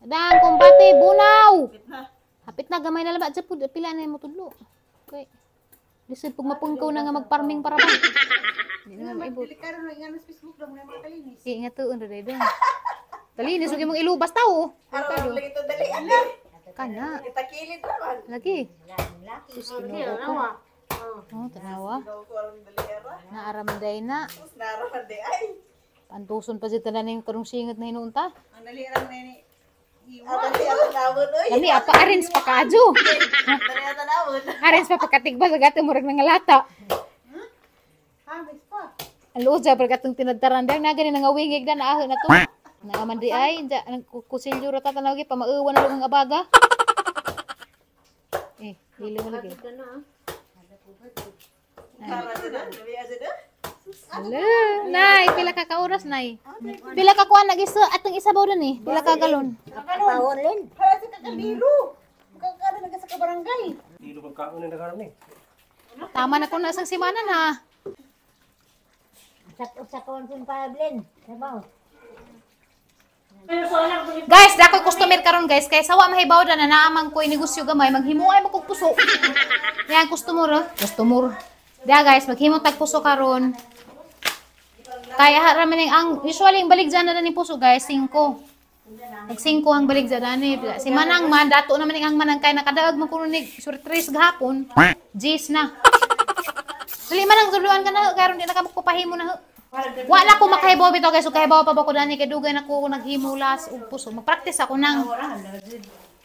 Dang kumbate bunaw. Hapit na gamay na laba jud pud pila na mo tudlo. Okay. Lisod pug mapungkaw na nga magparming para ba. Di na maibot. Dili karon nga sa Facebook daw mga kalinis. Sige nga tuon ra dai. Kalinis ug imong ilubas tawo. Araw lang ito dali. Ano? Kana. Itakilid naman. Lagi. Sus, Ginoo ko. Oh, tanawa. Ginoo ko aron dali ara. Naaraman na. Sus naraman di ay. Pantuson pa jud tanan ning karong singot na hinuunta. Ang dali ra na ni. Ato di ato nawon oy. Lami apa arrange pa kaadyo. Dali ato nawon. Arrange pa pagkatigba sa gato murag nangalata. Hamis pa. Ang luod sa pagkatong tinadtaran dang na gani nangawingig na naaho na to. Naaman di ay inja ang kusilyo ra ta tanaw gi pamauwan na lang ang abaga. Eh, dili mo lagi. Tara na, dali ato na. Hello, nay, pila ka ka oras nay? Pila ka kuan nag-isa atong isabaw dan eh. Pila ka galon? Kanon. Hala sa kakaldilo. Makakano na ka sa kabarangay. Dilo pagkaon na nakaroon eh. Tama na ko na isang simana na. Usa ka 1.5 len. Sabaw. Guys, dakoy customer karon guys kay sawa mahibaw na naamang ko'y negosyo gamay maghimo ay mo kog puso. Yan customer, oh. Customer. Diya guys, maghimo tag puso karon. Kaya ha raman ning ang usually ang baligya na ni puso guys 5. Nag 5 ang baligya dani. Si Manang man dato naman ning ang manang kay nakadaag man kuno ni sur 3 gahapon. Jis na. Dili man ang suluan ka na karon di na ka magpapahimo na. Wala ko makahibaw bitaw guys, ug kahibaw pa ba ko dani kay dugay na ko naghimulas og puso. Magpractice ako nang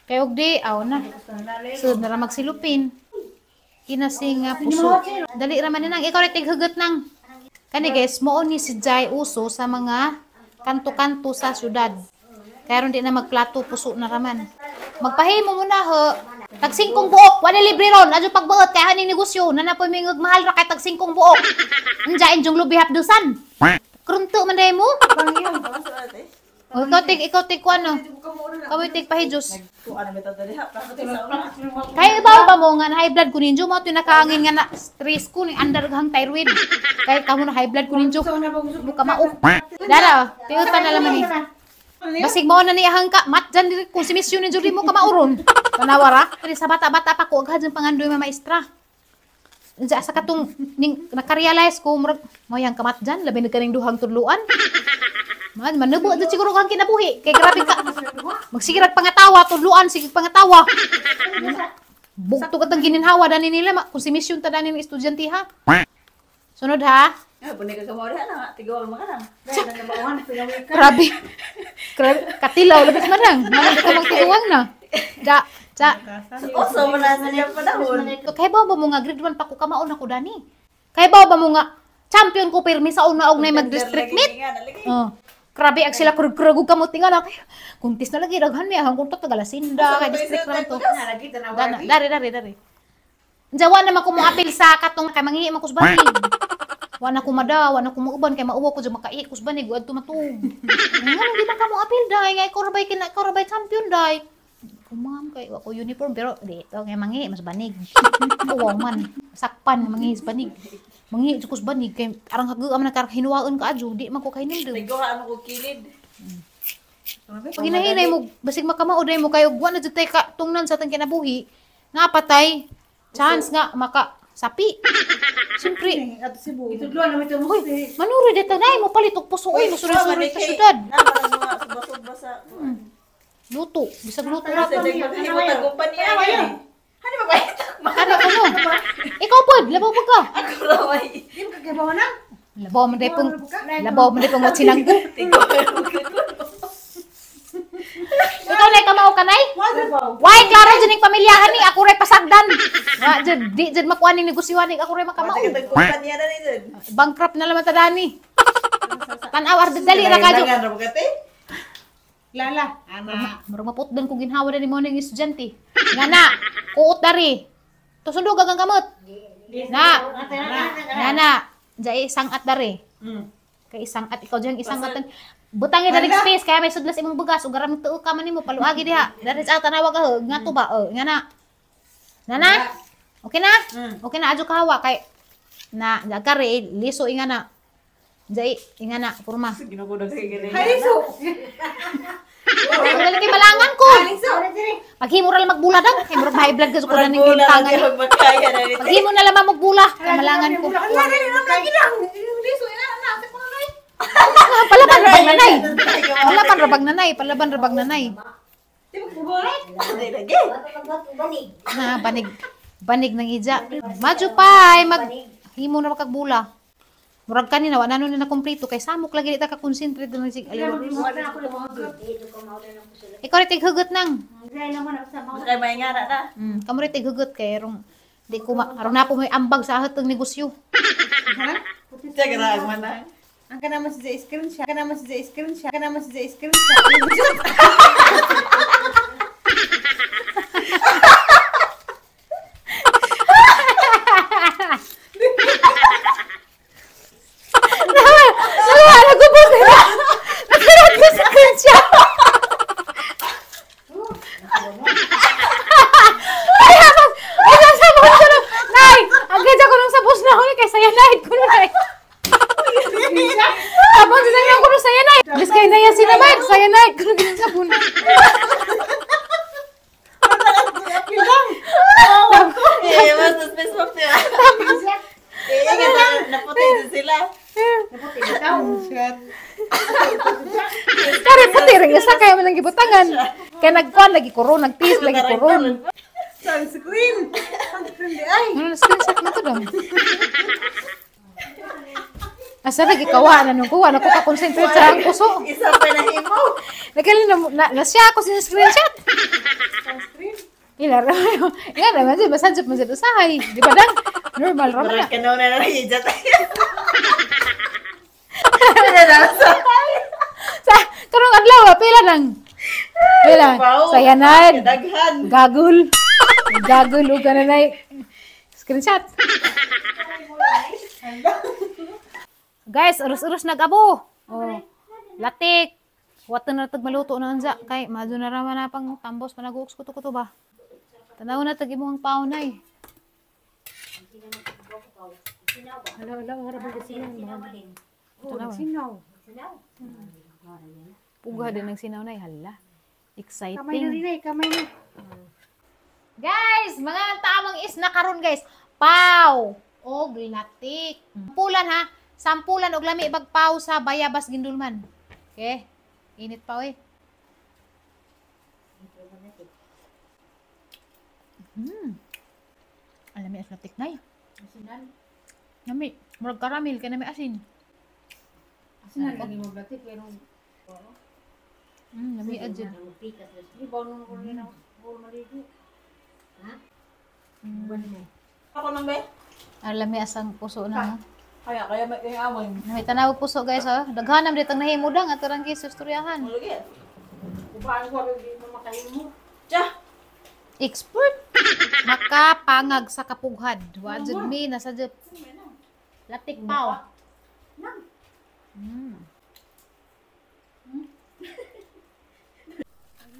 kay og di aw na. Sud na ra magsilupin. Kinasing nga puso. Dali ra man ni nang ikaw ra tighugot nang. Kani guys, mao ni si Jai uso sa mga kanto-kanto sa syudad. Kaya ron di na magplato, puso na raman. Magpahimo mo na ho. Tag singkong buok, wala libre ron. Adyo pagbuot kay haning negosyo, na napoy mingog mahal ra kay tag singkong buok. Unja injong lubi hapdusan. Krunto man day mo. O, ikaw tig kuan no. Kamoy tig pahijos. Kuan na bitaw dali ha. Practice sa una. Kaya ba ba mo nga na high blood ko ninyo mo nakaangin nga na stress ko ni andar hang thyroid. Kaya kamo na high blood ko ninyo. Mo kamao. Dara, tiutan na laman ni. Basig mo na ni ahang ka mat dyan diri kung si misyon ninyo di mo kamauron. Tanawa ra. Diri sa bata-bata pa ko agad yung pangandoy ma maestra. Unsa sa katong ning nakarealize ko murag mo yang kamat dyan labi na kaning duhang tudluan. Man, manubo jud siguro kang kinabuhi kay grabe ka. Magsigirag pangatawa, tudluan sige pangatawa. Bugto katang gininhawa dani nila kung si misyon ta dani ng estudyante ha. Sunod ha. Ah, bunay ka kamo diha na, tigaw mo ka lang. Grabe. Grabe. Katilaw labis man lang. Manang ka magtiguang na. Da, da. Uso man na sa iyang panahon. Kay ba mo nga grade 1 pa ko kamaon ako dani. Kay ba mo nga champion ko pirmi sa una og nay mag-district meet. Oh. Grabe ag sila krug-krug og kamot tinga na. Kuntis na lagi daghan mi ahang kuntot tagalasinda kay district naman to. Dana, dari dari dari. Jawa naman ko moapil sa katong kay manghihi man ko sa banig. Wa na ko mada, wa na ko mauban kay mauwa ko jud makaihi ko sa banig adto matug. Nga di man ka mo apil dai nga ikaw ra bay kina ikaw ra bay champion dai. Kumam kay wa ko uniform pero di to kay manghihi mas banig. Uwaw man, sakpan manghihi sa banig. Manghihi jud ko sa banig kay arang haguam na kar hinuwaon ka adyo, di man ko kahinumdum. Tigaw ano ko kilid. Pag hinahinay mo, basig makamao day mo kayo, wa na jud tay ka tungnan sa atong kinabuhi. Napatay chance nga maka sapi. Siyempre, Ato Cebu. Itudluan naman ito mo. Uy, manuri dito na mo palit og puso oy, musuroy-suroy sa syudad. Na parang mga suba-suba sa Luto, bisag luto ra. Sa maghimo tag kumpanya. Hani magpahitag ma. Ano ano? Ikaw pod, labaw pa ka. Ako ra may. Di mo kagabaw na? Labaw man day pong watsinanggo. Tigaw ko. Ikaw nay kamao kanay? Why klaro jud ning pamilyahan ni ako ray pasagdan. Wa jud di jud makuha ning negosyohan ni ako ray makamao. Tag kumpanya na ni jud. Bankrupt na laman ta dani. Tan-aw arda dali ra kadyo. Langan ra bukate. Lala. Ana. Murag maputdan ko ginhawa na ni mo ning estudyante. Nga na, kuot dari. Tusundog ang kamot. Na. Na na. Diya isang at dari. Kay isang at ikaw diyan isang at. Butangin dari space kaya may sudlas imong bugas ug garam tuo ka man nimo paluagi diha. Dari sa tanawa ka ho, nga to ba? Oh, nga na. Na na. Okay na? Okay na adyo kahawa kay na kare liso inga na. Jai inga na porma. Ginoo ko kay gani. Hay so. Dali kay malangan. Maghimo ra lang magbula dang. Kay murag high blood ka sa kunan Murag ning bula lang tangan. yung magkaya na nito. Maghimo na lamang magbula. Kay malangan ko. Wala rin ang lagi lang. Liso ina na sa kuno nay. Palaban rabag nanay. Palaban rabag nanay, palaban rabag nanay. Di ba kuburay? Di lagi. Banig. Na banig banig ng ija. Madyo pa ay mag himo na makagbula. Murag kanina wa na nun na kumpleto kay samok lagi di ta ka concentrate dun sig aliw. Ikaw rin tighugot nang. Kay may ngara na. Kamo rin tighugot kay rong di ko ma aron na po may ambag sa ahat ng negosyo. Siya man na. Ang kana mo sa screenshot, kana mo sa screenshot, kana mo sa screenshot. Nawa, nagubos na. Nakaroon ko sa screenshot. Ay, habang, ay, nasa ko na. Nay, ang ganda ko nung sabos na huli kay cyanide ko na. Sabon sa sayo ko nung cyanide. Bis kay naya sinaman, cyanide ko nung sabon. Eh, mas suspicious niya. Eh, nga naputi din sila. Kare puti rin isa kaya man ang gibutangan. Kaya nagkuan lagi koron, nagtis lagi koron. Sunscreen. Sunscreen di ay. Ano na screenshot na to dam? Asa lagi kawa na nung kuha na ko ka-concentrate sa ang puso. Isa pa na himo. Nagalin na, na, siya ako sin screenshot. Ila ra. Nga naman siya, basta man siya usahay. Di ba dang? Normal ra man na. Murag ka na na rin ija tayo. Sa karong adlaw, pila nang. Pila. Sayanad. Daghan. Gagul. Gagul ug kana nay. Screenshot. Guys, urus-urus nag-abo. Oh. Latik. Wata na tag maluto na unsa kay madto na ra man na pang tambos panaguoks kuto-kuto ba. Tanaw na tag imong paunay. Wala wala wala ba Tanaw. Sinaw. Puga din ang sinaw nay hala. Exciting. Kamay na rin ay, kamay na. Guys, mga tamang is na karon guys. Paw og latik. Sampulan ha. Sampulan og lami ibag paw sa bayabas gindulman. Okay? Init pa oy. Alam mi as latik nay. Nami, murag karamel kay nami asin. Asinan lagi mo blatik pero Nami adjud. di ba nung ko na ako maligo. Ako nang be. Alam mi asang puso na. Kaya kaya may away. Nami tanaw puso guys oh. Daghan nam ditang nahimudang ato rang gisustoryahan. Mulugi. Ubaan ko di mo makahimo. Tiya. Expert. Makapangag sa kapughad. Wa jud mi nasa jud. Latik paw.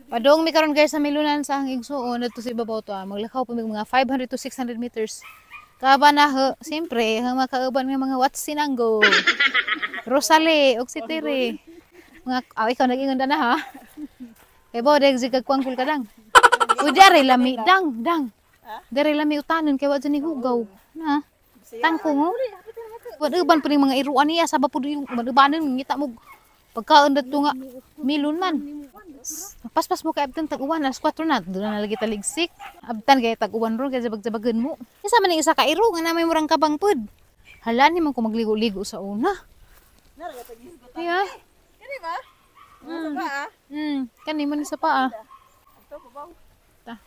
Padong mi karon guys sa milunan sa ang igsuon adto sa ibabaw to ah. Maglakaw pa mig mga 500 to 600 meters. Kaba na ho, siyempre, ang makauban nga mga Watsinanggo. Rosale, og si Tere. Mga, ikaw nag-ingon na ha. Kay bo, deg zigag kwangkul ka lang. Uy, dere lami, dang, dang. Dere lami utanon kay wa dyan ni hugaw. Na. Tangkong oh. Uban pa ning mga iruan niya sa ba pud yung ubanan ngita mo pagkaon dadto nga milon man. Paspas mo kay abtan tag-uwan alas 4 na doon na lagi taligsik. Abtan kay tag-uwan ron kay jabag-jabagan mo. Isa man ning isa ka iro nga na may murang kabang pud. Hala ni man ko magligo-ligo sa una. Yeah. Kani ba? Ano ba ah? Kani man sa paa. Ta.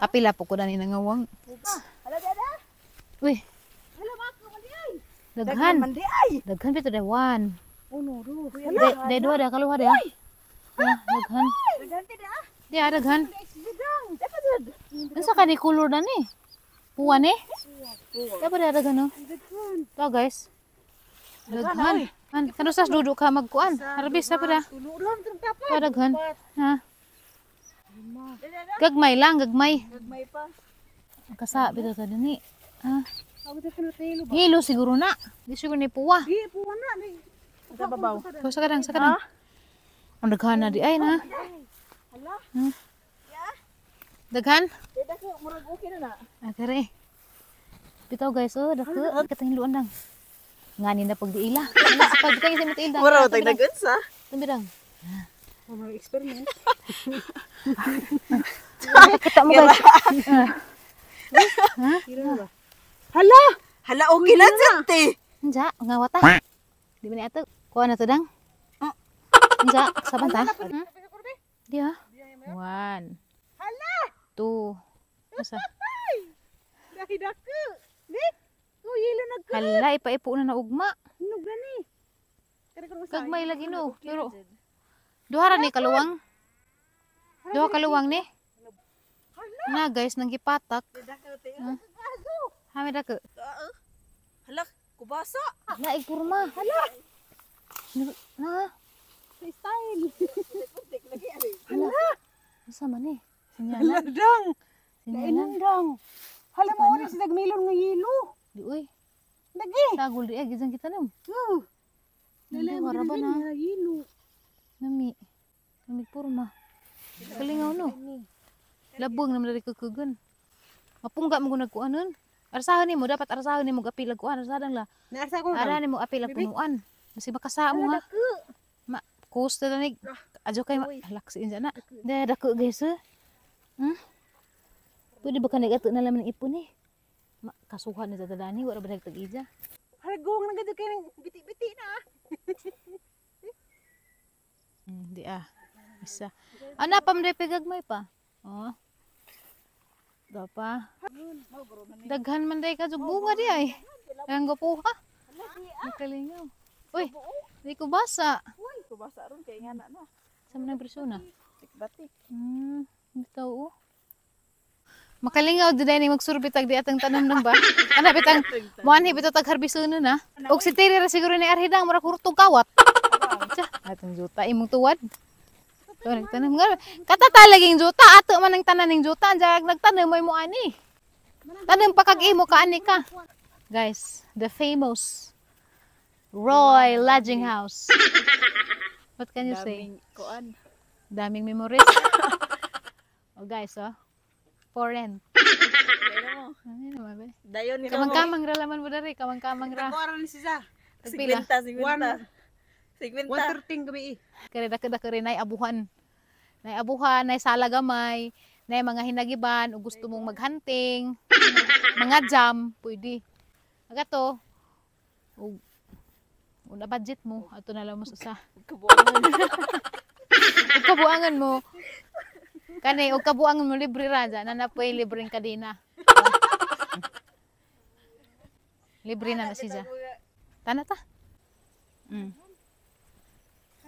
Kapila po ko dani nangawang. Hala dada. Uy. Daghan. Mandi ay. Daghan pito da one. Uno, do. De dua da kaluha da. Ya, daghan. Daghan ti da. Di ah, daghan. Unsa ka ni color na ni? Puwa ni? Dapat da daghan no. To guys. Daghan. An kano sa dudu ka magkuan? Harbis sa da. Tulo lang tong tapat. Pa daghan. Ha. Gagmay lang, gagmay. Gagmay pa. Kasa bitaw ta dinhi. Ha. Ako sa kilo ba? Hilo siguro na. Di siguro ni puwa. Di puwa na ni. Sa babaw. Sa kadang, sa kadang. Ang daghan na di ay na. Daghan? Eh, dako, murag okay na na. Ah, kare. Bitaw guys, oh, dako. Katang hiluan lang. Ngani na pagdiila. Ano sa pagkay sa matiil. Murag tag nagunsa. Tumirang. Oh, mga experiment. Kita mo guys. Hala! Hala, okay na dyan, te. Unsa, nga wata. Di ba ni ato? Kuha na to dang. Unsa, saban ta? Hmm? Di ha? One. Hala! Two. Asa? Daki dako. Di? Oh, yelo na ka. Hala, ipaipo na na ugma. Hinog na ni. Kare ko sa. Gagmay lagi no. Pero duha ra ni kaluwang. Duha kaluwang ni. Na guys, nang gipatak. Dako, te. Hami dako. Hala, kubasa. Laig kurma. Hala. Na, Sa style. hala. Asa man eh? Hala Sinyalan. dang. Sinyalan. Lainan dang. Hala mo ni si Dagmilon nga yelo. Di uy. Lagi. Tagol di eh, gizang kita nam. Oh. Hindi, waraba na. Nga yelo. Nami. Nami purma. Kalingaw no. Labong naman dari kukugan. Mapungga mo kung nagkuanon. Arsahan nimo dapat arsahan nimo apil kuan arsahan la. Naarsa ko Ara nimo apil ang punuan. Masi makasa mo ha. Ma kus ta ni adyo kay laksi inja na. Da dako guys. Eh. Hmm? Pwede ba ka nag-ato na laman ng ipon eh? Ma, kasuhan ni tatadani, wala ba nagtag-ija? Hala guwang na gado kay nang biti-biti na. Di ah. Isa. Ana pa man pigagmay pa. Oh. Do pa. Daghan man day ka jug bunga di ay. Ang gwapuha. Nakalingaw. Uy, di ko basa. Uy, kubasa ron kay nga na na. Sa man ang persona? Tikbatik. Bitaw oh. Makalingaw di ni magsurbit tag di atang tanom nang ba. Ana bitang muanhi bitaw tag harbisunon na. Og si Terry ra siguro ni Arhidang mura kurtog kawat. Tsa, atong juta imong tuwad. To nagtanom nga. Katata laging juta ato man ang tanan ning juta anjag nagtanom mo imo ani. Tanom pa kag imo ka ani ka. Guys, the famous Roy Lodging House. What can you say? Daming kuan. Daming memories. Oh guys, oh. For rent. Kaya mo. Ano naman ba? Dayon ni Kamang-kamang ra laman mo dari, kamang-kamang ra. Kuara ni siya. Tagpila. 50, 50. 50. 113 gabi eh. Kare dako rin nay abuhan. Nay abuhan, nay sala gamay, nay mga hinagiban o gusto mong maghunting, mga jam, pwede. Aga to. Og una budget mo, ato na lang mo sa usa. Kabuangan. Ug kabuangan mo. Kani og kabuangan mo libre ra dyan, na napoy libreng kadena. Libre na na siya. Tana ta.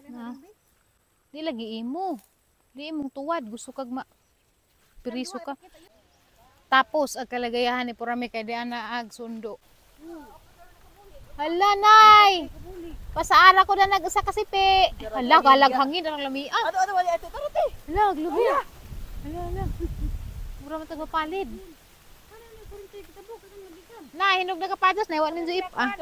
Na. Di lagi imo. Di imong tuwad gusto kag ma piriso ka. Tapos ang kalagayahan ni Purami kay di ana ag sundo. Hala nay. Pasaara ko na nag-usa kasipi. Hala galag hangin ang lamia. Ato, ato, wali, ato, tara, te. Hala glubi. Hala hala. Mura man tag mapalid. Na hinog na kapadas na iwan ninyo ip ah.